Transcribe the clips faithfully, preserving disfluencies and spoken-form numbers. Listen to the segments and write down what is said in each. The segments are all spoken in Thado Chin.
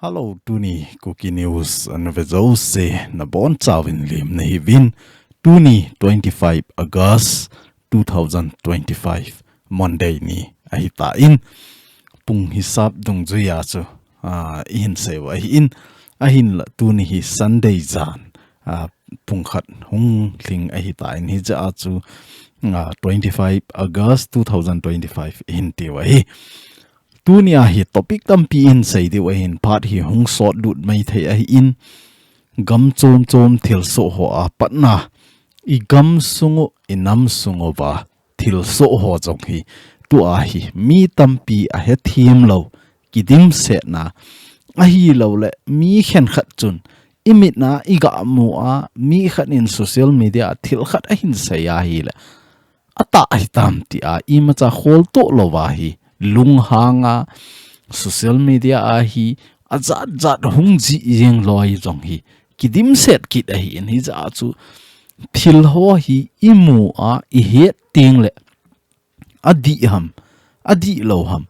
Hello, tuni Kuki News ana ve jouse nabonchauvin lemna hiuvin. Tuni twenty-five August two thousand twenty-five, Monday ni ahitan. Pung hisap dungjuiya chu, ah, ihin seiu ahin. Ahinla tuni hi Sunday jan, ah, pungkhat hung lhing ahitan, hijeh a chu, ah, twenty-five August two thousand twenty-five ihin tiu ahi. Tunia hi topic tampi ihin seidiu ahin, phat hi hung sotlut maithei ahin, gam chom chom thilsoh hoa patna, igam sungu, inam sunguva thilsoh ho jong hi, tua hi mi tampi ahethem lou, kidimsetna, ahilouleh mi khenkhat chun imitna igah mua, mi khat in social media a thil khat ahin sei ahileh, atah ahitam tia imacha kholtoh louva hi, lunghanga social media a hi ajat jat hung jih jeng loi jong hi kidimset kit ahin, hijeh a chu thil ho hi imua ihet tengleh adih ham, adihlou ham,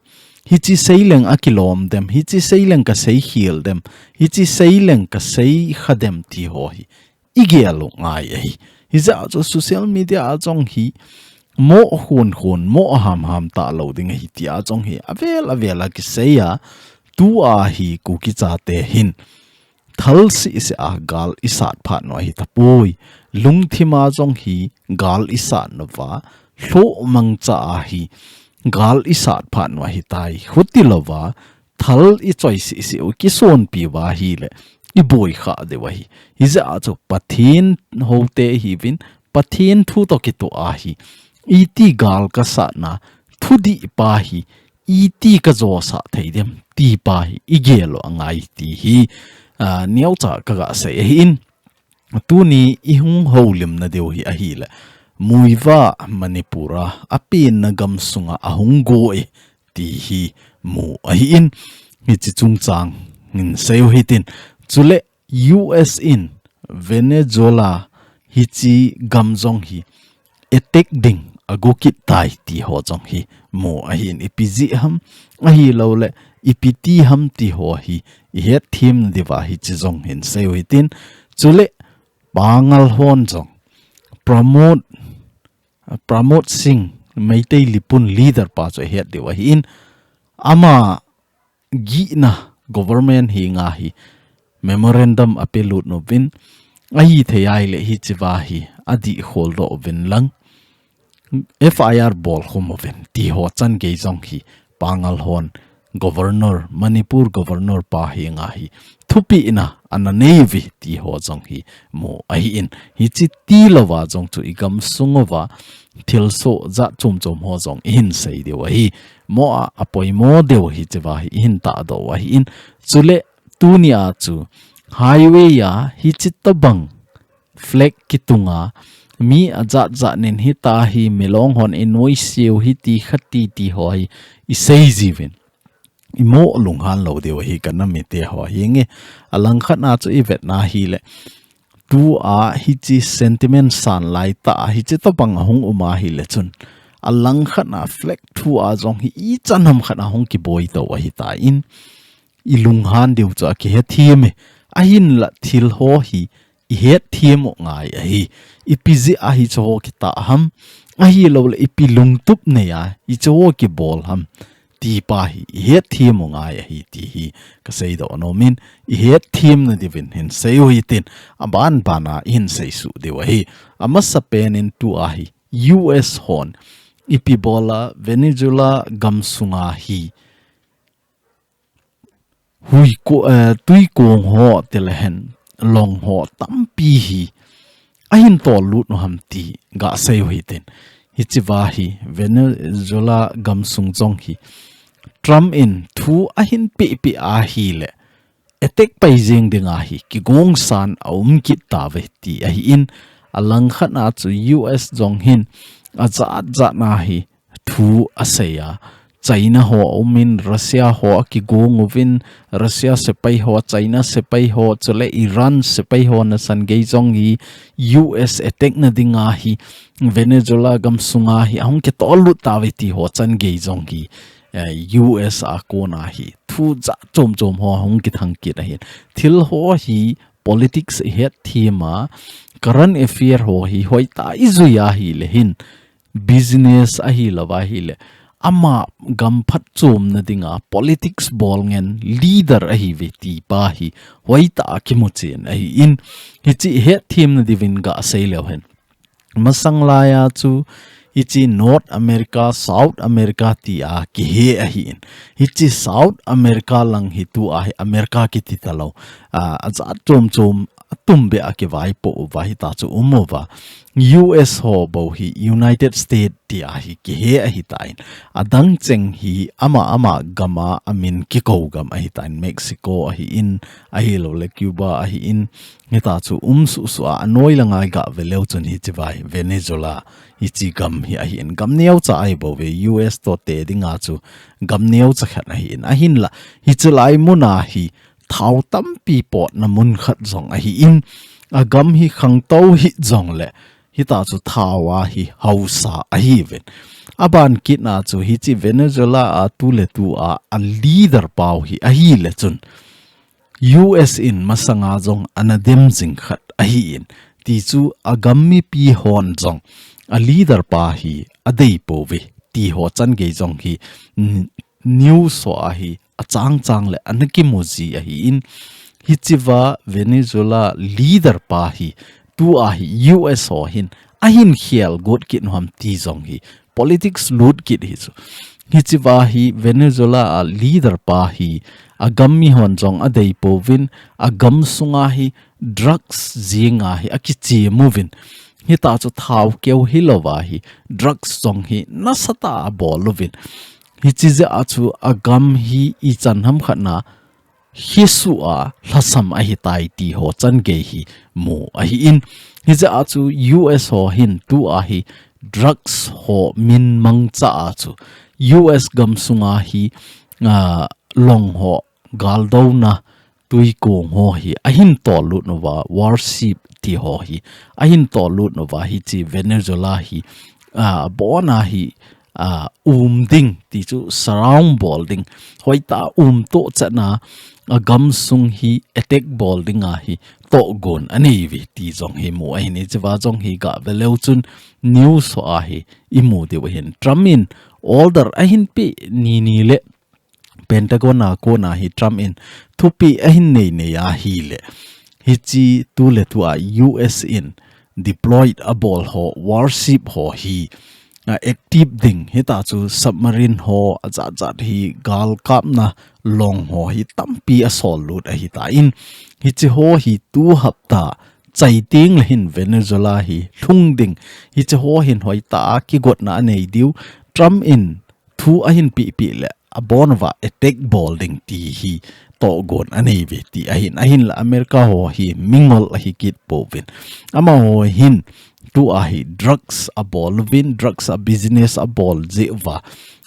hiche seileng akilom dem, hiche seileng kasei khel dem, hiche seileng kasei kha dem ti ho hi igel u ngai ahi. Hijeh a chu social media a jong hi moh khon khon, moh ham ham talou ding ahi tia jong hi avel avel a kiseiya, tua hi Kuki chate hin thal sehseh a gal isat phat u ahitapoi. Lungthima jong hi gal isat uva, lhoh mangcha a hi gal isat phat u ahitai. Hutilouva thal ichoi sehseh u kisonpi uva ahileh iboi kha diu ahi. Hijeh a chu Pathen houte ihiuvin, Pathen thu toh kitoh a hi iti gal kasatna, thudih pa hi iti kajosah thei dem ti pa hi igel u angai ti hi, ah, neocha kaga sei ahin. Tuni ihung houlimna diu hi ahileh, Muivah Manipur a apenna gamsunga ahung go e ti hi mu ahin, hiche chungchang ihin seiu hitin. Chuleh U S in Venezuela hiche gam jong hi attack ding ago kit tai ti ho jong hi mu ahin, ipi jeh ham, ahilouleh ipi ti ham ti ho hi ihetthemna diuva hiche jong ihin seiu hitin. Chuleh Pangal hon jong Pramod, Pramod Singh, Meitei Lipun leader pa chu ihet diu ahin, ama gihna government henga hi memorandum apelut uvin, ahithei ahileh hichea hi adih kholdoh uvin lang, F I R bolkhum uvin ti ho changei jong hi Pangal hon governor, Manipur governor pa henga hi thupehna ana neiuve ti ho jong hi mu ahin, hiche tilouva jong chu igam sunguva thilsoh jat chom chom ho jong ihin seidiu ahi. Moh a apoimo diu hichea hi ihin tahdoh u ahin. Chuleh tunia chu highway a hiche tobang flag kitunga mi ajat jat in hitia hi Milong hon inoiseu hiti khati ti ho hi isei jiuvin, imoh lunghan lou diu ahi, kanam mite ho hinge. Alangkhat a chu ivetna hileh, tua hiche sentiment san laitah a hiche tobang ahung um ahileh chun, alangkhat a flag thua jong hi ichan ham khat ahung kiboi tou ahitan, ilunghan diu chu akihettheme. Ahinla thil ho hi ihetthemu ngai ahi. Ipi jeh a hiche ho kitah ham, ahilouleh ipi lungtup neiya hiche ho kibol ham ti pa hi ihetthemu ngai ahi ti hi kaseidoh nomin, ihetthemna diuvin ihin seiu hitin, aban bana ihin seisuh diu ahi. Amasapen in tua hi U S hon ipi bola Venezuela gamsunga hi hui ko, eh, tuikong ho tilehen long ho tampi hi ahin tollut u ham ti gaseiu hitin. Hichea hi Venezuela gamsung jong hi Trump in thu ahin pehpeh ahileh attack pai jeng dinga hi kigongsan aum kit tauve ti ahin, alangkhat a chu U S jong hin ajat jat a hi thu aseiya, China ho aumin, Russia ho akigong uvin, Russia sepai ho, China sepai ho, chuleh Iran sepai ho nasan gei jong hi U S attack na dinga hi Venezuela gamsunga hi ahung kitollut tauve ti ho changei jong hi, eh, U S a kona hi phu jat chom chom ho hung kithang kit ahin. Thil ho hi politics i het thim a, current affair ho hi hoitah i jui ahile hin, business ahi lou va ahile, ama gam phatchomna dinga politics bol ngen leader ahi ve ti pa hi hoitah a kimu chen ahi in, hichi i het thim na diuvin ga sei leu hen. Masang laia chu hichi North America, South America ti a kihe ahi in. Hichi South America lang hi tu a hi America kiti ta lou. A, a jat chom chom a tum be a kivaipoh uva hita chu um uva. U S ho bou hi United States ti a hi kihe ahi ta in. A dang cheng hi ama ama gam a a min kikou gam ahi ta in. Mexico ahi in, ahi lou le Cuba ahi in. Hita chu um suh suh a, a noi langa i ga ve leu chun hichi vai Venezuela, hichi gam hi ahi in. Gam neocha ahi bou ve, U S toh te dinga chu gam neocha khat ahi in. Ahin la, hichi lai mun a hi thao tampi potna mun khat jong ahi in. A gam hi khangtou hih jong le, hita chu thao a hi hausa ahi uvin. A ban kit na chu hichi Venezuela a tu le tu a, a leader pau hi ahile chun U S in masanga jong ana dem jing khat ahi in. Ti chu a gam mipi hon jong a leader pa hi a dei pou ve ti ho chan gei jong hi, mm, news ho a hi a chang chang le ana kimu ji ahi in. Hichi va Venezuela leader pa hi tu a hi U S ho hin ahin khel got kit nu ham ti jong hi politics lut kit hi chu. Hichi va hi Venezuela a leader pa hi a gam mi hon jong a dei pouvin, a gam sunga hi drugs jinga hi a kichim uvin. Hita chu thao keu hi lou va hi drugs jong hi nasatah a bol uvin. Hichi jeh a chu a gam hi i chan ham khat na hi suh a lhasam ahi tai ti ho chan gei hi mu ahi in. Hijeh a chu U S ho hin tu a hi drugs ho min mangcha a chu U S gam sunga hi, a, long ho, galdouna, tuikong ho hi ahin tol lut uva, warship ti ho hi ahin tol lut uva, hichi Venezuela hi, a, bon a hi, a, um ding ti chu surround bol ding, hoitah a um toh chan a, a gam sung hi attack bol ding a hi tohgon a nei uve ti jong hi mu ahi in. Hichi va jong hi ga ve leu chun news ho a hi i mu diu ahin. Trump in order ahin pe ni ni le Pentagon a kona hi Trump in thupeh ahin nei nei ahile, hichi tu le tu a U S in deployed a bol ho, warship ho hi, a, active ding, hita chu submarine ho a jat jat hi galkapna long ho hi tampi a sol lut ahi ta in, hichi ho hi tu hapta chai teng le hin Venezuela hi lhung ding, hichi ho hin hoitah a kigotna a nei diu, Trump in thu ahin peh peh le a bon uva attack bol ding ti hi tohgon a nei uve ti ahin, ahin la America ho hi mingol ahi kit pouvin. Amaho hin tu a hi drugs a bol uvin, drugs a business a bol jeh uva.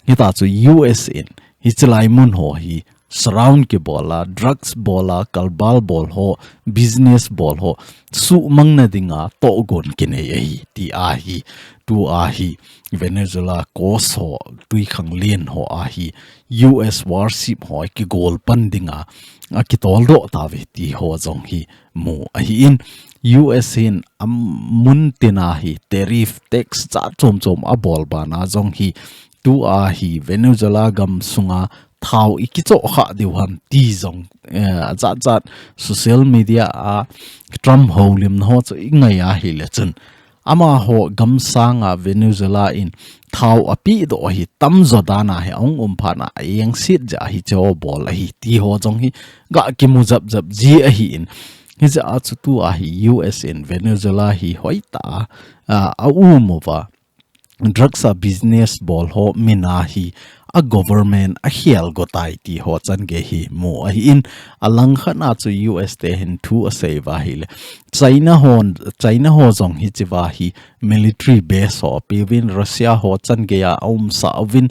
Hita chu U S in hichi lai mun ho hi surround kibol a, drugs bol a, kalbal bol ho, business bol ho, suhmang na dinga tohgon kinei ahi, ti ahi, tu a hi, Venezuela coast ho, tuikhanglen ho a hi, U S warship ho kigol pan dinga, a kitol doh tauve ti ho jong hi mu ahi in, U S hin a mun tin a hi, tariff tax jat chom chom a bol bana jong hi, tu a hi, Venezuela gam sunga thao i kichoh kha diu ham ti jong, eh, a jat jat social media a Trump houlimna ho chu i ngai ahile chun. Amaho gam sanga Venezuela in thao a peh doh hi tamjo dan a hi a hung um phat na a engset jeh a hichi ho bol ahi ti ho jong hi ga kimu jap jap ji ahi in. Hijeh a chu tu a hi U S in Venezuela hi hoitah a, a um uva. Drugs a business bol ho min a hi a government a khel go tai ti ho chan gei hi mu ahi in, a lang khat na chu U S te hin thu a sei uva ahile China hon, China ho jong hichi va hi military base ho a pe uvin, Russia ho chan gei a a umsah uvin,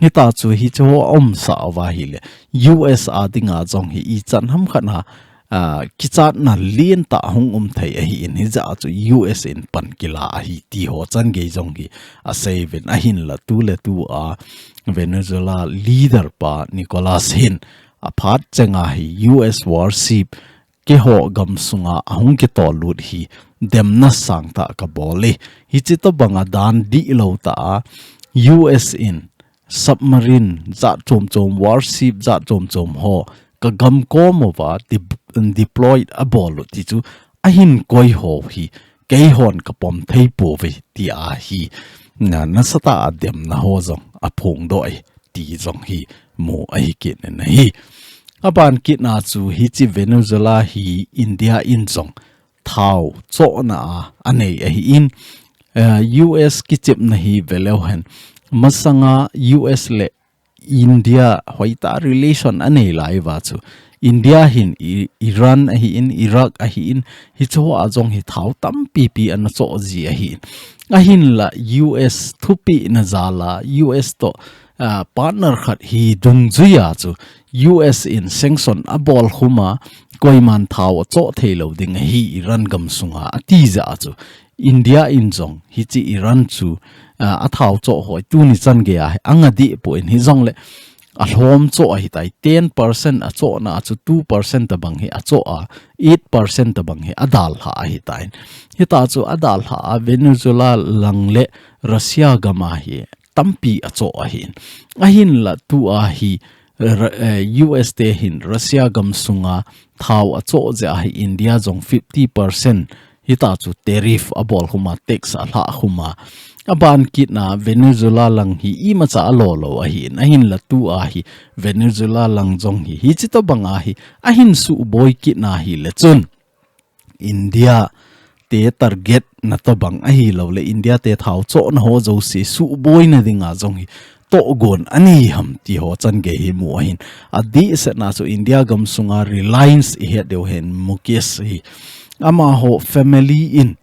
hita chu hichi ho a umsah uva ahile U S a dinga jong hi i chan ham khat na a, kichatna lentah hung um thei ahi in, hijeh a chu U S in pan kila ahi ti ho chan gei jong hi a sei uvin, ahin la tu le tu a Venezuela leader pa Nicolas hin aphat chenga hi U S warship keiho gamsunga ahung kitol lut hi demna sangtah kabol e. Hichi tobanga dan dihlou tah a U S in submarine jat chom chom, warship jat chom chom ho kagam kom uva dep-, deploy abol u ti chu ahin koi ho hi keihon kapom thei pouve ti ahi. Na, nasatah a demna ho jong aphongdoh e ti jong hi mu ahi kit in ahi. Aban kitna chu hichi Venezuela hi India in jong thao chohna a anei ahin, eh, U S kichepna hi veleu hen. Masanga U S le India hoitah relation anei lai uva chu India hin I-, Iran ahin, Iraq ahin, hicho a jong hi thao tampi pi ana choh ji ahin. Ahinla U S thupina jal a U S toh, ah, partner khat hi dungjuia chu U S in sanction abol khum a koiman thao achoh thei lou ding ahi Iran gamsunga ati jeh a chu India in jong hichi Iran chu, ah, athao choh hoi tuni chan gei a hi anga deh poi, hijongle alhom choh ahitai, ten percent achohna chu two percent tabang hi achoh a, eight percent tabang hi adalha ahitai. Hita chu adalha a Venezuela lang le Russia gam a hi tampi achoh ahin. Ahinla tua hi Ra-, eh, U S te hin Russia gamsunga thao achoh jeh a hi India jong fifty percent hita chu tariff abol khum a, tax alha khum a. Aban kitna Venezuela lang hi imacha alo lou ahin. Ahinla tua hi Venezuela lang jong hi hichi tobanga hi ahin suboi kitna hile chun India te target na tobang ahilou le India te thao chohna ho jouse suboina dinga jong hi tohgon anei ham ti ho chan gei hi mu ahin. Adehsetna chu India gamsunga Reliance ihet diu hen, Mukesh hi amaho family in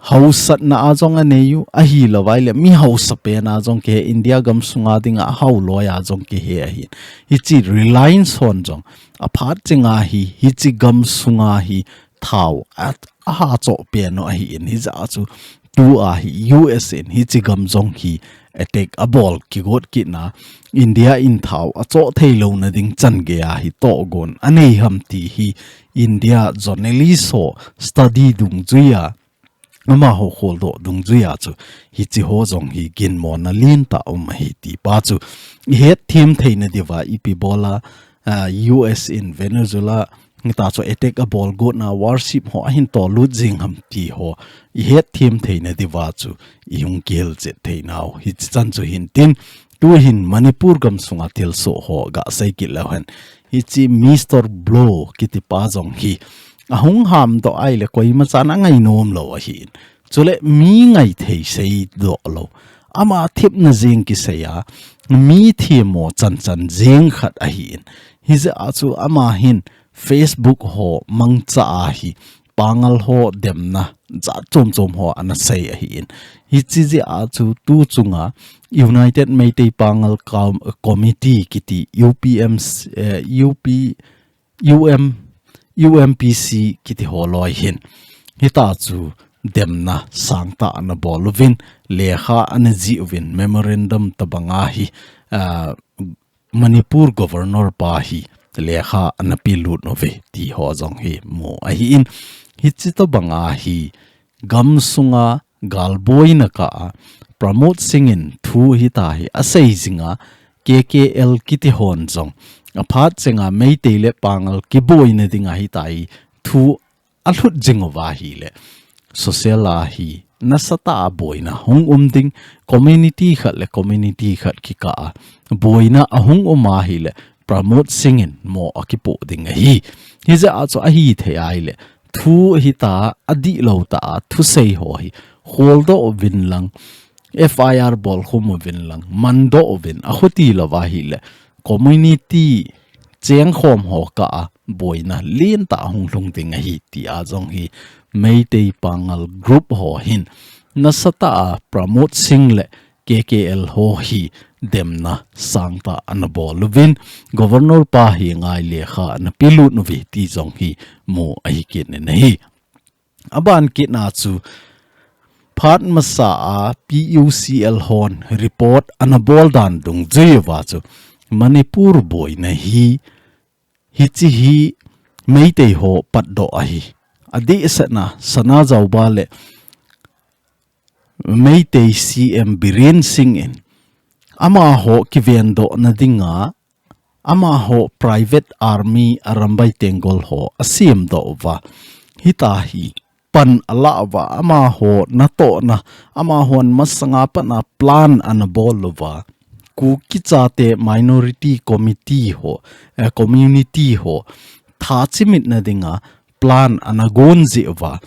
hausatna a jong anei u, ahilou vai le mi hausa pen a jong kihe, India gamsunga dinga hao loi a jong kihe ahin. Hichi Reliance hon jong aphat chenga hi, hichi gamsunga hi thao a, aha choh pen u ahin, hijeh a chu tua hi U S in hichi gam jong hi attack abol kigot kitna India in thao achoh thei louna ding chan gei a hi tohgon anei ham ti hi India journalist ho study dungjuia amaho kholdoh dungjuia chu hichi ho jong hi ginmona lentah um ahi ti pa chu ihet them theina diuva ipi bola, ah, U S in Venezuela hita chu attack abol gotna warship ho ahin tol lut jing ham ti ho ihet them theina diuva chu ihung kihil chet theinau hichi chan chu hintin, tuhin Manipur gamsunga thilsoh ho gasei kit leu hen. Hichi Mister Blow kiti pa jong hi ahung hamdoh ahile koimachan angai nom lou ahin. Chule mi ngaithei seidoh lou, ama thepna jeng kisei a, mi themmo chanchan jeng khat ahin. Hijeh a chu ama hin Facebook ho mangcha a hi Pangal ho demna jat chom chom ho ana sei ahin. Hichi jeh a chu tu chunga United Meitei Pangal Com-, Committee kiti U P M, eh, U P, U M, U M P C kiti ho loi hin hita chu demna sangtah ana bol uvin, lekha ana jih uvin, memorandum tabanga hi, ah, Manipur Governor pa hi lekha ana pelut uve ti ho jong hi mu ahin. Hichi tobanga hi gamsunga galboina kah a Pramod Singh in thu hita hi asei jinga, K K L kiti hon jong aphat chenga Meitei le Pangal kiboina dinga hita hi thu alhut jing uva ahile, social a hi nasatah a boina hung um ding, community khat le community khat kikah a boina ahung um ahile, Pramod Singh in mo akipoh ding ahi. Hijeh a chu ahithei ahile, thu hita adihlou tah a thusei ho hi kholdoh uvin lang, F I R bolkhum uvin lang, mandoh uvin, akhuti lou ahile, community chengkhom ho kah a boina lentah hung lhung ding ahi tia jong hi Meitei Pangal group ho hin nasatah a Pramod Singh le K K L ho hi demna sangtah ana bol uvin, Governor pa henga lekha ana pelut uve ti jong hi mu ahi kit in ahi. Aban kit na chu phat masa a P U C L hon report ana bol dan dungjui uva chu Manipur boina hi, hiche hi Meitei ho patdoh ahi. Adehsetna Sanajaoba le Meitei C M Biren Singh in amaho kivendohna dinga amaho private army Arambai Tenggol ho asemdoh uva. Hitia hi pan ala uva, amaho natohna, amahon masanga pat a plan ana bol uva. Kuki chate minority committee ho, eh, community ho tha chimitna dinga plan ana gon jeh uva,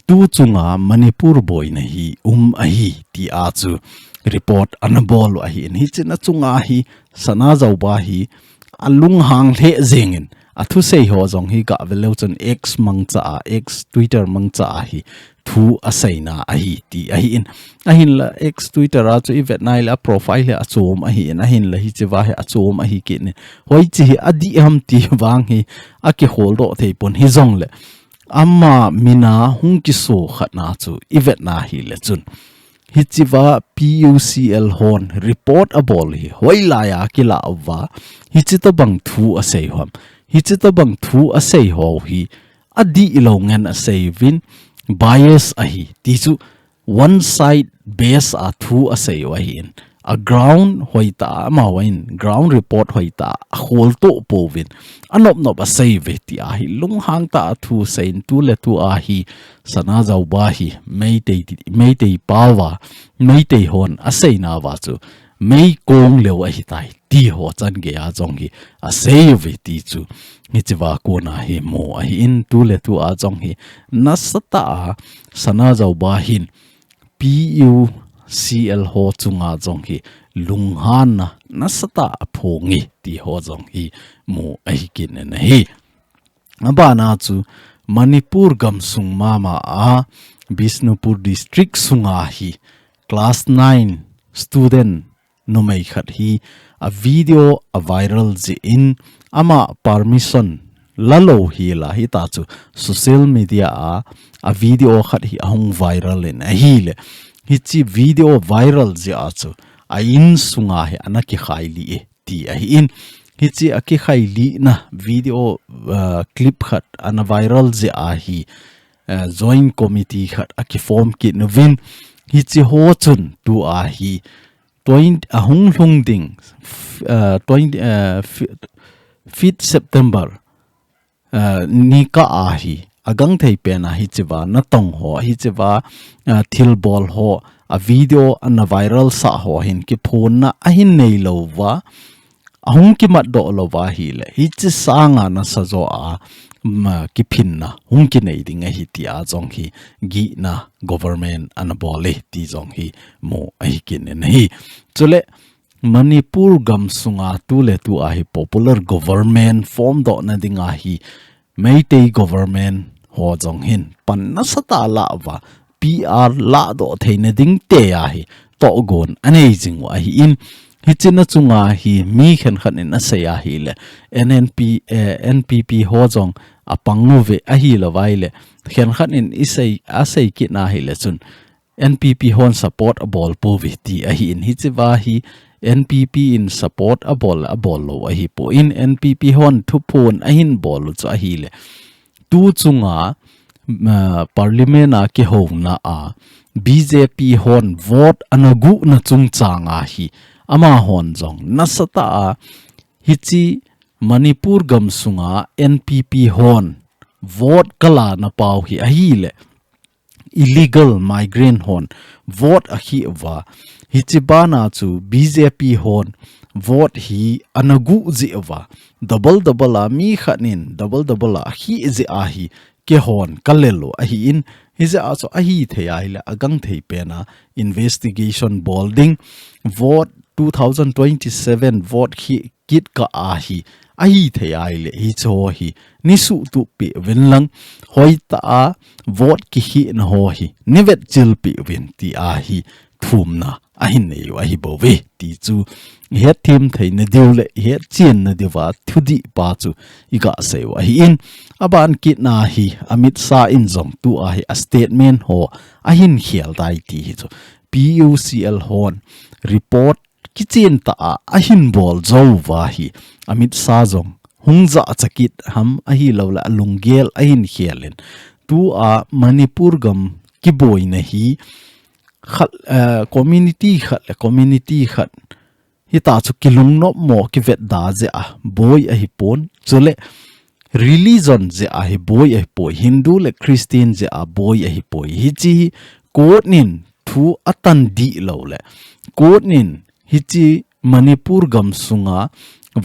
tu chunga Manipur boina hi um ahi, tia chu report ana bol u ahin. Hichena chunga hi Sanajaoba hi alunghang lheh jengin, athusei ho jong hi gah veleu chun X mangcha a, X Twitter mangcha a hi thu aseina ahi ti ahin. Ahinla X Twitter a chu ivet nai le a profile hi achom ahin, ahinla hichea hi achom ahi kit in. Hoiche hi adih ham ti vang hi akikholdoh thei pon, hijongle ama mina hung kiso khatna chu ivetna hile chun, hichea P U C L hon report abol hi hoilai a kila uva, hiche tobang thu asei u ham, hiche tobang thu asei ho hi adih lou ngen asei uvin, bias ahi, ti chu one side base a thu asei u ahin. A ground hoitah a, amahon ground report hoitah a akholtoh pouvin, anop nop asei uve tia hi lunghang tah a thu seiyin, tuletua hi Sanajaoba hi Meitei ti, Meitei pao a, Meitei hon aseina uva chu meikong leo ahitai ti ho changei a jong hi asei uve ti chu hichea kona hi mu ahin. Tuletua jong hi nasatah a Sanajaoba hin P U C L ho chunga jong hi lunghanna nasatah a aphonge ti ho jong hi mu ahi kit in ahi. Abana chu Manipur gamsung mama a Bishnupur district sunga hi class nine student numei khat hi a video aviral jeh in, ama permission lalou hila hitia chu social media a a video khat hi ahung viral in ahile, hiche video viral jeh a chu a insunga hi ana kikhailih e ti ahin. Hiche akikhailihna video, uh, clip khat ana viral jeh a hi, uh, joint committee khat akiform kit uvin, hiche ho chun tua hi twenty, ahung lhung ding, f-, uh, twenty, uh, fi-, fifth September, uh, nikah a hi agangthei pen a hichea natong ho, hichea, uh, thilbol ho, a video ana viral sah ho hin kiphonna ahin neilou uva, ahung kimatdoh lou uva ahile, hiche sanga nasa jo a, um, kiphinna hung kinei ding ahi tia jong hi gihna government ana bol e ti jong hi mu ahi kit in ahi. Chule Manipur gamsunga tuletua hi popular government formdohna dinga hi Meitei government ho jong hin pan nasatah a la uva, P R ladoh theina ding tia hi tohgon anei jing u ahin. Hichena chunga hi mi khenkhat in asei ahile, N N P, eh, N P P ho jong apang uve ahilou vaile, khenkhat in isei, asei kit na hile chun, N P P hon support abol pouve ti ahin, hichea hi N P P in support abol, abol lou ahipon, N P P hon thuphon ahin bol u chu ahile, tu chunga, ah, parliament a kihouna a B J P hon vote ana guhna chungchang a hi amahon jong nasatah a hiche Manipur gamsunga N P P hon vote kalana pau hi ahile, illegal migrant hon vote akhih uva, hiche bana chu B J P hon vote hi ana guh jeh uva, double double a mi khat in double double a akhih jeh a hi keihon kalel u ahin, hijeh a chu ahithei ahile agangthei pen a investigation bol ding, vote two thousand twenty-seven vote khih kit kah a hi ahithei ahile, hiche ho hi neisuhtup peh uvin lang, hoitah a vote kikhihna ho hi neivetchil peh uvin tia hi thumna ahin nei u ahi bouve ti chu ihetthem theina diu le ihetchen na diuva thudih pa chu iga sei u ahin. Aban kit na hi Amit Shah in jong tua hi a statement ho ahin khel tai ti hi chu P U C L hon report kichen tah a ahin bol jou uva hi Amit Shah jong hung jahcha kit ham ahilouleh alunggel ahin khel in, tua Manipur gam kiboina hi khat, eh, community khat le community khat hita chu kilungnop mo kivetda jeh a boi ahipon, chule religion jeh a hi boi ahipoi, Hindu le Christian jeh a boi ahipoi. Hiche hi court in thu atan dih lou le, court in hiche Manipur gam sunga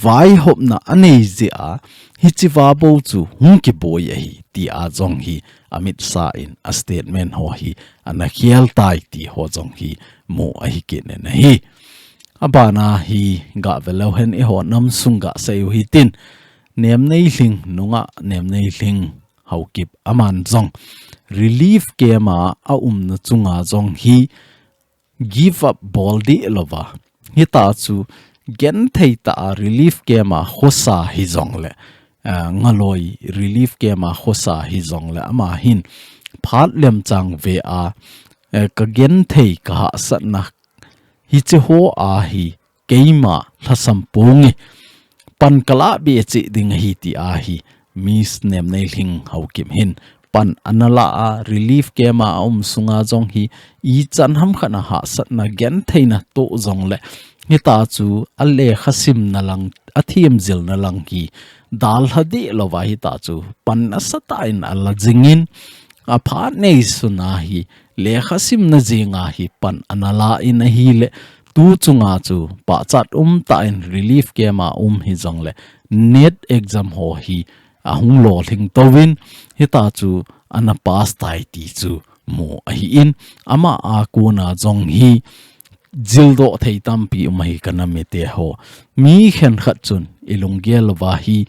vaihopna anei jeh a hiche va bou chu hung kiboi ahi, tia jong hi Amit Shah in a statement ho hi ana khel tai ti ho jong hi mu ahi kit in ahi. Abana hi gah ve leu hen, eiho nam sung gah sei u hitin, Nemneilhing, nungah Nemneilhing Haokip, aman jong relief camp a aumna chunga jong hi give up bol dih louva, hita chu genthei tah a relief camp a khosa hijongle, eh, Ngaloi relief camp a khosa hijongle, ama hin phat lemchang ve a, eh, ka genthei ka hahsatna hiche ho a hi keima lhasam ponge, pan kalah be cheh ding ahi, tia hi Miss Nemneilhing Haokip hin pan ana la a, relief camp a aum sunga jong hi ichan ham khat a hahsatna gentheina toh jongle, hita chu alekha simna lang, athem jilna lang hi dalha dih louva hita chu pan nasatah in ala jingin, aphat neisuna hi lekha simna jinga hi pan ana la in ahile, tu chunga chu pachat umtah in relief camp a um hijongle, NET exam ho hi ahung lolhing touvin, hita chu ana pass tai ti chu mu ahin, ama a kona jong hi jildoh thei tampi um ahi ka nam mite ho. Mi khenkhat chun ilunggel uva hi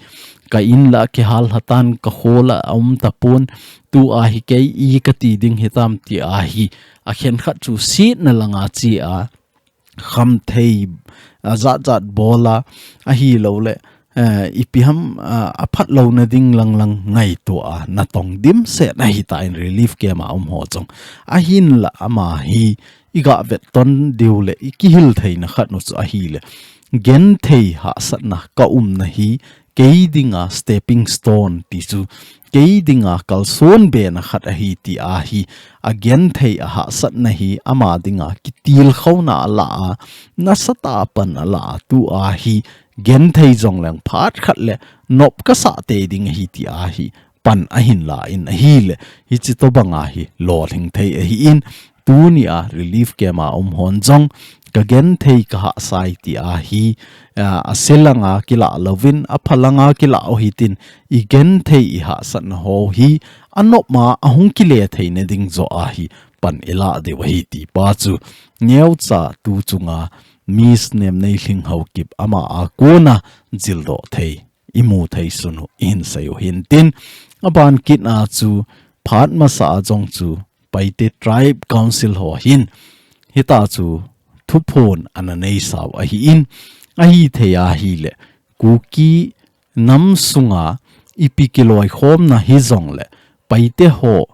ka in la kihal hatan, ka kho la aum tapon, tua hi kei i kati ding hitam, tia hi akhenkhat chu setna langa che a, khamthei, a, jat jat bol a, ahilouleh, eh, ipi ham, a, aphat louna ding lang lang ngaito a, natong dimset ahitan relief camp a um ho jong. Ahinla ama hi igah vetton diu le ikihil theina khat nu chu ahile, genthei hahsatna ka umna hi kei dinga stepping stone ti chu, kei dinga kalson bena khat ahi, tia hi agenthei a hahsatna hi ama dinga kitilkhouna ala a, nasatah a pan ala a, tua hi genthei jongleng phat khat le nop kasah tei ding ahi, tia hi pan ahin la in ahile, hiche tobanga hi lolhing thei ahin, tunia relief camp a um hon jong ka genthei ka hahsai, tia hi, a, ase langa kilah louvin, apha langa kilah u hitin, igenthei ihahsatna ho hi anop ma ahung kile theina ding joh a hi pan ilah diu ahi, ti pa chu neocha tu chunga Miss Nemneilhing Haokip ama a kona jildoh thei, imu thei sunu ihin sei u hintin, aban kit a chu phat masa a jong chu Paite Tribe Council ho hin hita chu thuphon ana neisau ahin, ahithei ahile Kuki nam sunga ipi kiloikhomna hijongle Paite ho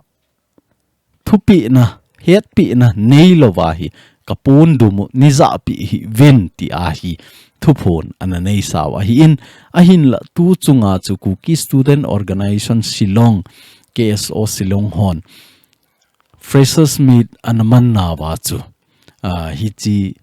thupehna, hetpehna neilouva hi ka pondum u neijahpeh hih uvin, tia hi thuphon ana neisau ahin, ahinla tu chunga chu Kuki Student Organisation Shillong, K S O Shillong hon Freshers Meet ana man nauva chu, a, hiche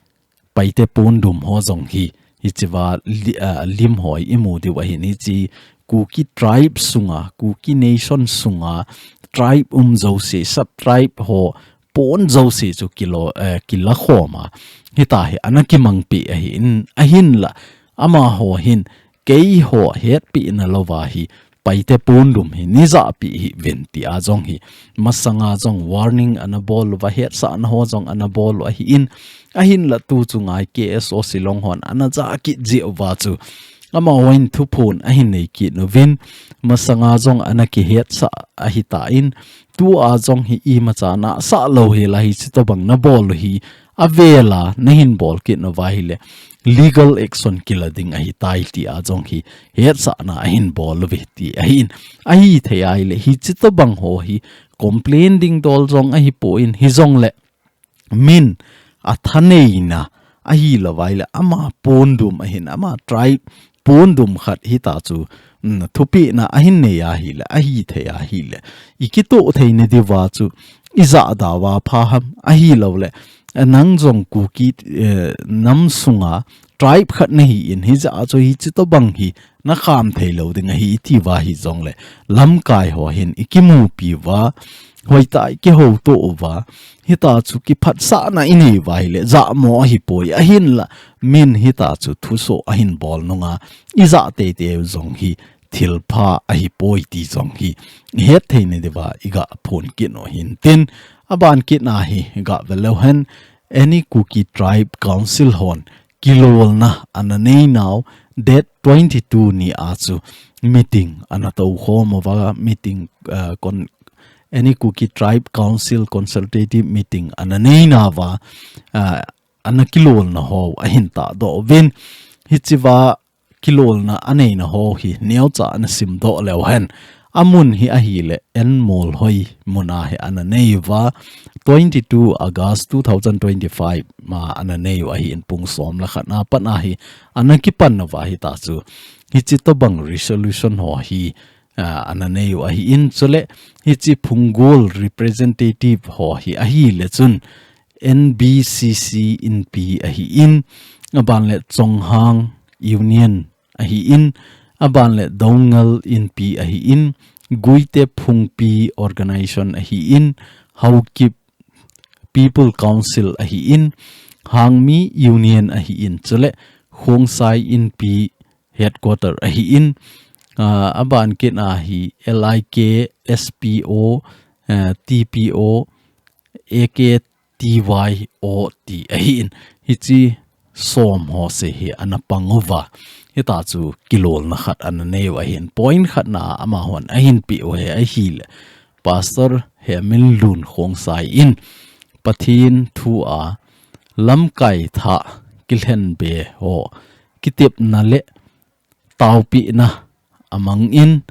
Paite pondum ho jong hi, hichea li-, a, lim ho imu diu ahin, hiche Kuki tribe sunga, Kuki nation sunga, tribe um jouse, sub tribe ho pon jouse chu kilo, eh, kilakhom a, hita hi ana kimangpeh ahin, ahinla amaho hin keiho hetpehna louva hi Paite pondum hi neijahpeh hih uvin, tia jong hi masanga jong warning ana bol uva, hetsahna ho jong ana bol u ahin, ahinla tu chunga hi K S O Shillong hon ana jah kit jeh uva chu amahon thuphon ahin nei kit uvin, masanga jong ana kihetsah ahitan, tua jong hi imacha nasah lou hel a hiche tobang nabol u hi avela nahin bol kit nauva ahile legal action kila ding ahitai, tia jong hi hetsahna ahin bol uve ti ahin. Ahithei ahile hiche tobang ho hi complain ding dol jong ahipon, hijongle min athaneina, ahi lo vai le, ama pondum ahin, ama tribe pondum khat hita chu, um, thupina ahin nei ahi le, ahi thei ahi le. I kitoh thei na diva chu, i zahda va pha ham, ahi lo le. Nang jong Kuki, eh, nam sunga tribe khat na hi in, hijeh a chu hichi tobang hi na kham thei lo ding ahi i ti va hi jong le, lamkai ho hin i kimupi va, hoitah i kihoutoh uva, hita chu kiphatsahna i nei uva hi le, jahmo ahi poi, ahin la, min hita chu thusoh ahin bol nunga, i jah teitei u jong hi, thilpha ahi poi ti jong hi, i het thei na diva, i ga phon kit u hin tin, aban kit na hi, i ga ve leu hen, Any Kuki Tribe Council hon, kilolna ana nei nau, date twenty-two ni a chu meeting ana tou khom uva, meeting, uh, con-, Any Kuki Tribe Council consultative meeting ana nei nau va, uh, ana kilolna ho ahin tahdoh uvin. Hichi va kilolna a neina ho hi neocha ana simdoh leu hen. Amun hi ahi le Enmolhoi mun a hi ana nei uva, twenty-two August two thousand twenty-five ma ana nei u ahi in pung som le khat na pat a hi ana kipan uva hita chu. Hichi tobang resolution ho hi, ah, ana nei u ahi in chule hichi Phunggol representative ho hi ahi le chun N B C C inpi ahi in, aban le Chonghang Union ahi in, aban le Doungel inpi ahi in, Guite Phungpi Organization ahi in, Haokip People Council ahi in, Hangmi Union ahi in, chule Khongsai inpi headquarter ahi in, ah, aban kit a hi L I K, S P O, eh, T P O, A K T Y O ti ahi in. Hichi som ho se hi ana pang uva. Hita chu kilolna khat ana nei u ahin. Point khat na amahon ahin pe u hi ahi le. Pastor Heminlun Khongsai in Pathen thu a lamkai thah kilhen be ho kitepna le taopina amang in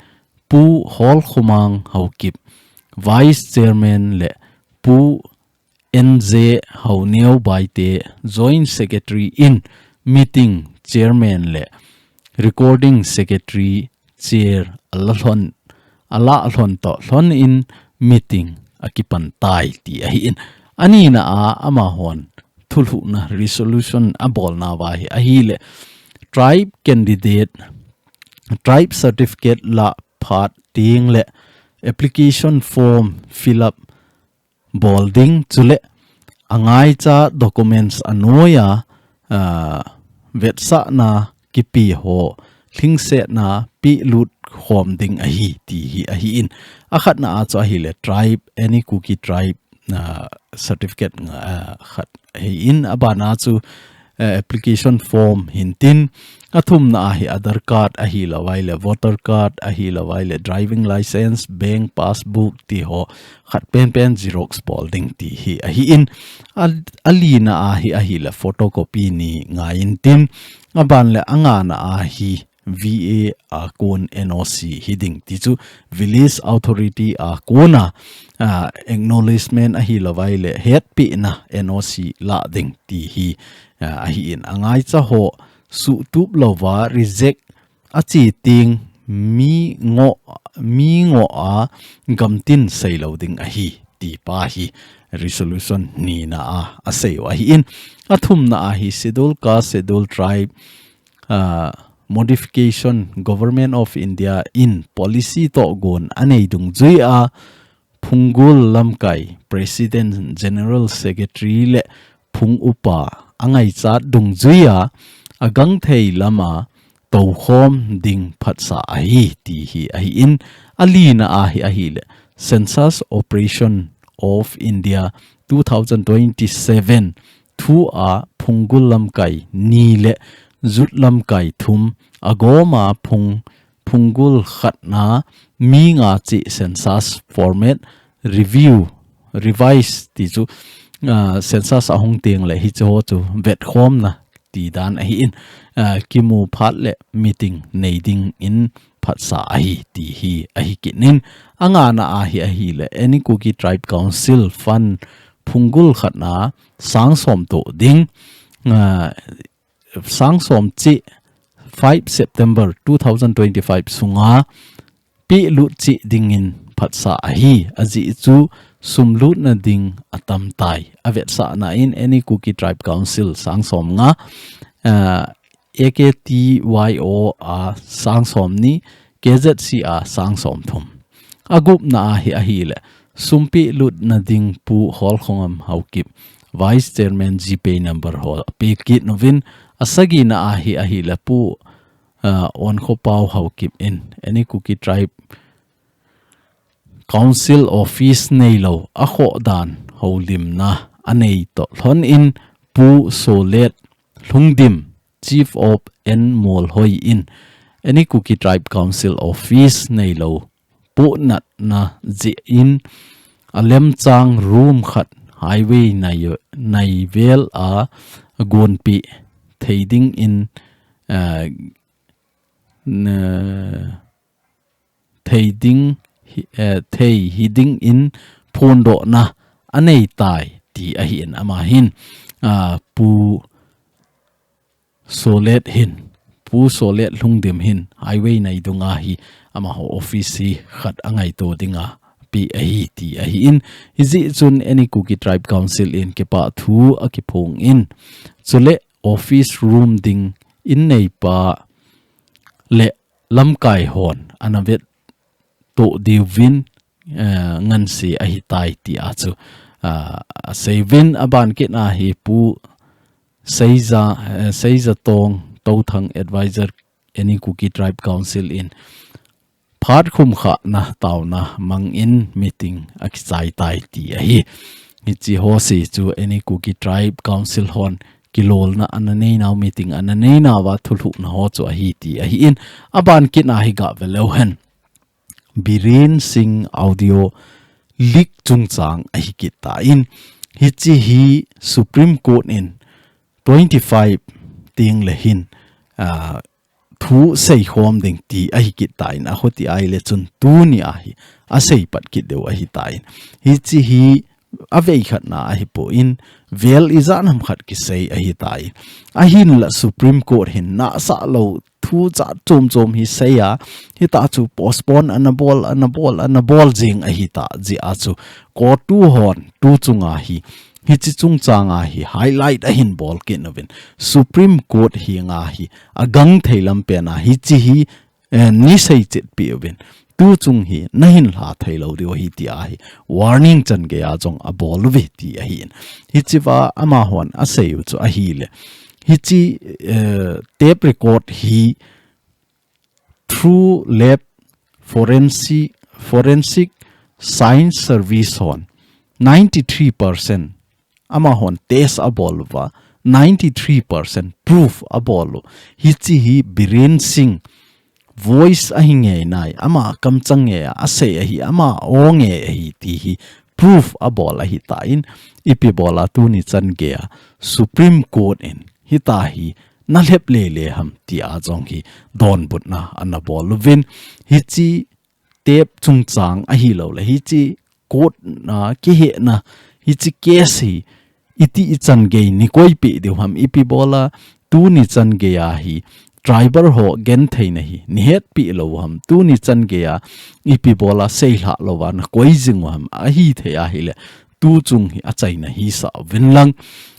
Pu Holkhomang Haokip, Vice Chairman le Pu N J Haoneo Baite, Joint Secretary in meeting chairman le recording secretary chair ala lhon, ala lhon to lhon in meeting akipan tai ti ahi in. Ani na a amahon thulhuhna resolution abolna va hi ahi le tribe candidate, tribe certificate la phat ding le application form fill up bol ding chule angaicha documents anoiya, ah, vetsahna kipe ho lhingsetna pelut khom ding ahi ti hi ahi in. Akhatna a chu ahi le tribe, any Kuki tribe, ah, certificate nga, ah, khat ahi in, abana chu, eh, application form hin tin, athumna a hi Aadhaar card ahi lo vai le, voter card ahi lo vai le, driving license, bank passbook ti ho khat penpen xerox bol ding ti hi ahi in, a, alina a hi ahi le photocopy ni ngai in tin, aban le angana a hi V A a kon N O C hi ding ti chu Village Authority a kona, ah, acknowledgement ahi lo vai le hetpina N O C la ding ti hi, ah, ahi in angaicha ho suhtup lo va reject achi ting mi ngo, mi ngo a gamtin sei lo ding ahi ti pa hi resolution nina a asei u ahi in athumna a hi Schedule Caste, Schedule Tribe, ah, modification Government of India in policy tohgon anei dungjui a Phunggol lamkai President General Secretary le phung upa angaichat dungjui a agangthei lama toukhom ding phatsa ahi ti hi ahi in alina a hi ahi le Census Operation of India two thousand twenty-seven thu a Phunggol lamkai ni le Jut lamkai thum agoma phung, Phunggol khatna mi nga chi census format review, revise ti chu, ah, census ahung teng le hiche ho chu vetkhomna ti dan ahi in, ah, kimu phat le meeting nei ding in phatsa ahi ti hi ahi kit in angana a hi ahi le any Kuki Tribe Council fund Phunggol khatna sang som toh ding, ah, sang som chih five September two thousand twenty-five sunga pehlut chih dingin phatsah ahi. Ajeh chu sum lutna ding atam tai. Avetsahna in Any Kuki Tribe Council sang som nga, ah, A K T Y O a sang som ni, K Z C a sang som thum. Agupna a hi ahile, sum pehlutna ding Pu Holkhongam Haokip, Vice Chairman GPay number ho apeh kit uvin, asagina a hi ahile Pu, ah, Onkhopao Haokip in, Any Kuki Tribe Council Office neilou, akhohdan houlimna anei toh lhon in Pu Solet Lhungdim, Chief of N Molhoi in, Any Kuki Tribe Council Office neilou, pohnatna jeh in, alemchang room khat highway nai, naivel a gonpeh thei dingin, ah, na, thei ding hi, eh, thei hi dingin phondohna anei tai ti ahin ama hin, ah, Pu Solet hin, Pu Solet Lhungdim hin, highway nai dunga hi amaho office hi khat angaito dinga peh ahi ti ahin, hijeh chun Any Kuki Tribe Council in kipah thu akiphong in, chule office room ding in neipa le lamkai hon ana vet toh diuvin, eh, ngansi ahitai ti a chu, ah, aseiyuvin, aban kit a hi Pu Seiza, eh, Seiza Tong Touthang Advisor Any Kuki Tribe Council in phat khum kha na tauna mang in meeting akichai tai ti ahi. Hichi ho si chu Any Kuki Tribe Council hon kilolna ana neinau meeting ana neinau va thulhuhna ho chu ahi ti ahin, aban kit a hi gah ve leu hen. Biren Singh audio leak chungchang ahi kit ta in, hichi hi Supreme Court in twenty-five teng le hin, ah, thu seikhom ding ti ahi kit ta in, akhoti ai le chun tuni a hi asei pat kit diu ahi ta in. Hichi hi avei khat na ahi poi in, vel ijat ham khat kisei ahi ta in. Ahinla Supreme Court hin nasa lou thu jat chom chom hi sei a, hita chu postpone ana bol, ana bol, ana bol jing ahi ta jeh a chu court u hon tu chunga hi, hichi chungchang a hi highlight ahin bol kit uvin, Supreme Court hi nga hi agang thei lam pen a hichi hi, eh, nei sei chet peh uvin, tu chung hi nahin lha thei lou diu ahi ti a hi warning chan gei a jong abol uve ti ahin. Hichi va amahon asei u chu ahile, hichi, eh, tape record hi through lab forensic, forensic science service hon ninety-three percent amahon test abol uva, ninety-three percent proof abol u. Hichi hi Biren Singh voice ahi ngei nai, ama kamchang ngei a asei ahi, ama o ngei ahi ti hi proof abol ahi ta in, ipi bol a tuni chan gei a Supreme Court in hita hi na lhep lele ham ti a jong hi donbutna ana bol uvin, hichi tape chungchang ahilou le, hichi court na kihena, hichi case hi iti ichan gei nei koipeh diu ham, ipi bol a tuni chan gei a hi tribal ho genthei na hi nei hetpeh lou ham, tuni chan gei a ipi bol a seilha lou va na koi jing u ham, ahithei ahile tu chung hi achaina hisa uvin lang,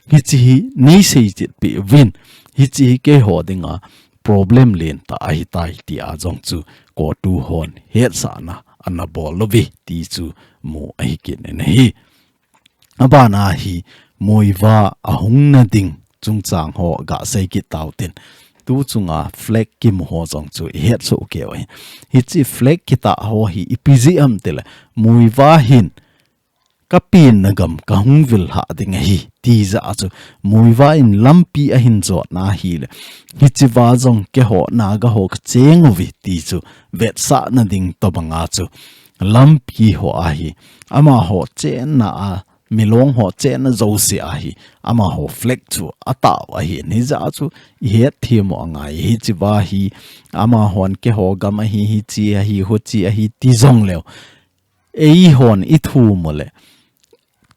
hichi hi nei sei chet peh uvin, hichi hi keiho dinga problem lentah ahi tai ti a jong chu court u hon hetsahna ana bol uve ti chu mu ahi kit in ahi. Aban a hi Muivah ahung na ding chungchang ho gah sei kit tau tin. Tu chunga flag kimu ho jong chu ihet soh kei u ahi. Hichi flag kitah ho hi ipi jeh ham tile, Muivah hin ka penna gam kahung vil lha ding ahi ti jeh a chu Muivah in lampi ahin jot na ahile, hichi va jong keiho Naga ho kacheng uve ti chu vetsahna ding tobang a chu lampi ho a hi amaho chenna a, Milong ho chenna jouse a hi amaho flag chu atah u ahi. Hijeh a chu ihet them u angai, hichi va hi amahon keiho gam ahi, hichi ahi, huchi ahi ti jong leu, eihon ithum u le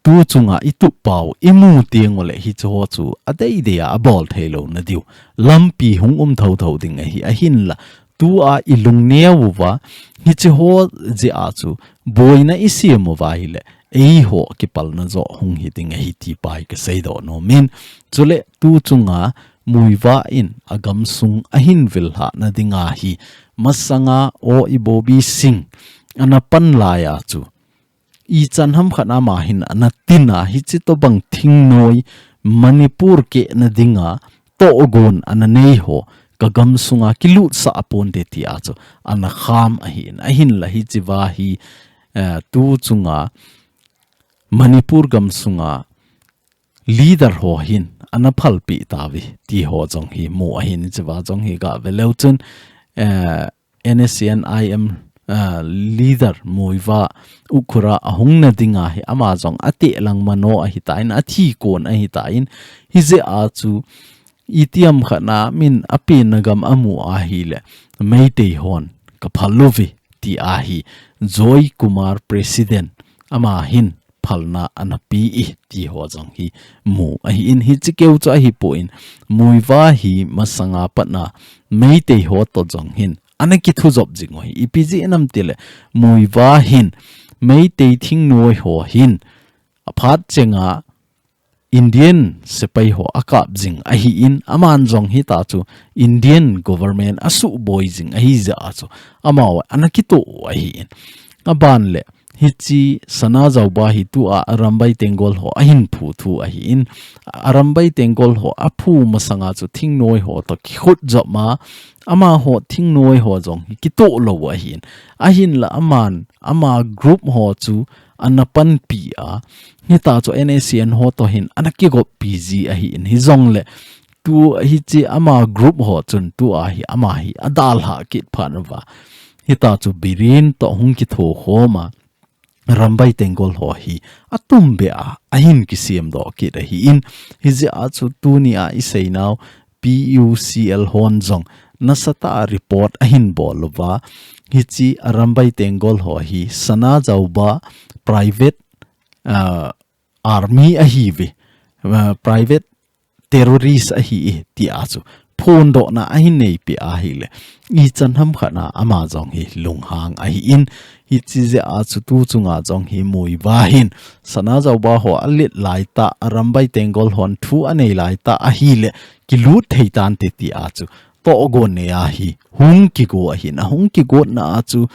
tu chunga i tup pau, i mu teng uleh hiche ho chu a deidei a a bol thei lou na diu lampi hung um thotho ding ahi, ahinla. Tua i lungneo uva, hiche ho jeh a chu boina i sem uva ahileh, eiho kipalna joh hung hi ding ahi ti pa hi ka seidoh nom in. Chuleh tu chunga Muivah in a gamsung a hin vil lhah na dinga hi masanga O Ibobi Singh ana pan lai a chu ichan ham khat ama hin ana tin a, hiche tobang thingnoi Manipur keh na dinga tohgon ana nei ho ka gamsunga kilutsah a ponte ti a chu ana kham ahin, ahinla hiche va hi, eh, tu chunga Manipur gamsunga leader ho hin ana phalpeh tauve ti ho jong hi mu ahin, hiche va jong hi ga ve leu chun, eh, N S C N I M, ah, leader Muivah Ukhrul a hung na dinga hi ama jong a teh lang mano ahi tan, a thi kon ahi tan, hijeh a chu itiham khat na min a pen na gam a mu ahileh Meitei hon ka phal uve ti ahi Joy Kumar President ama hin phalna ana pe e ti ho jong hi mu ahin, hiche keu chu ahipon Muivah hi masanga pat na Meitei ho toh jong hin ana kithu jop jing u ahi. Ipi jeh ham tileh Muivah hin Meitei thingnoi ho hin a phat chenga Indian sepai ho a kap jing ahin, aman jong hita chu Indian government a suboi jing ahi jeh a chu amau ana kitoh u ahin. Aban leh hiche Sana Zauba hi tua Arambai Tenggol ho a hin phu thu ahin, Arambai Tenggol ho a phu masanga chu thingnoi ho toh kikhut jop ma, amaho thingnoi ho jong hi kitoh lou ahin, ahinla aman ama group ho chu ana panpi a, hita chu N S C N ho toh hin ana kigoppi ji ahin, hijongleh tu hiche ama group ho chun tua hi ama hi a dalha kit phat uva, hita chu Biren toh hung kitho khom a, Arambai Tenggol ho hi a tum beh a a hin kisem doh kit ahin, hijeh a chu tuni a i seinau P U C L hon jong nasatah a report a hin bol uva, hiche Arambai Tenggol ho hi Sana Zauba private, ah, army ahiuve, ah, private terrorist ahi e ti a chu phondohna a hin neipeh ahileh, ichan ham khat na ama jong hi lunghang ahin, hiche jeh a chu tu chunga jong hi Muivah hin Sana Zauba ho a let lai tah, Arambai Tenggol hon thu a nei lai tah ahileh kilut thei tante ti a chu tohgon nei a hi hung kigo ahin, a hung kigotna a chu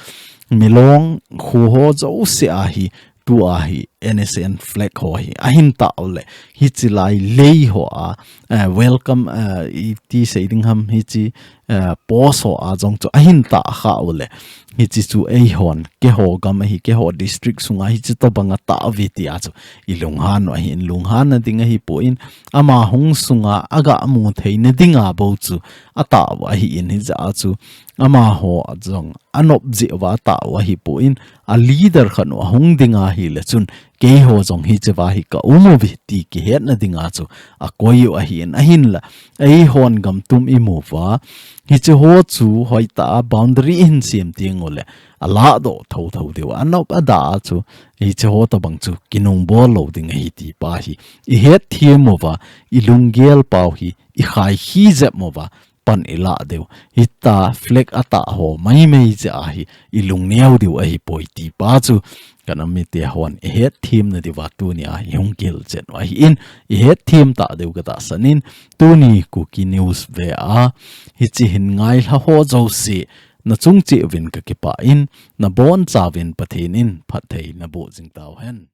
Milong kho ho jouse a hi tua hi N S C N flag ho hi a hin tah uleh, hiche lai lei ho a, eh, welcome, eh, iti sei ding ham, hiche, eh, post ho a jong chu a hin tah kha uleh, hiche chu eihon keiho gam ahi, keiho district sunga hiche tobang a tah uve ti a chu i lunghan u ahin, lunghan na ding ahipon, ama hung sunga a ga mu thei na dinga bou chu a tah u ahin, hijeh a chu amaho jong a nop jeh uva a tah u ahipon, a leader khat u a hung ding ahileh chun keiho jong hiche va hi ka um uve ti kihetna dinga chu a koi u ahin, ahinla eihon gam tum i mu uva, hiche ho chu hoitah a boundary i hin sem teng uleh a lahdoh thotho diu, a nop a dah a chu hiche ho tobang chu kinungbol lou ding ahi ti pa hi i hetthem uva, i lunggel pau hi i khaikhi jep uva, pan i lah diu. Hita flag a tah ho maimai jeh a hi i lungneo diu ahipoi ti pa chu ka nam mite hon i hetthem na diuva tuni a i hung kihil chen u ahin, i hetthem ta diu ka tahsan in, tuni Kuki News ve a hiche hin ngailha ho jouse na chung cheh uvin ka kipah in, na boncha uvin Pathen in phatthei na boh jing tau hen.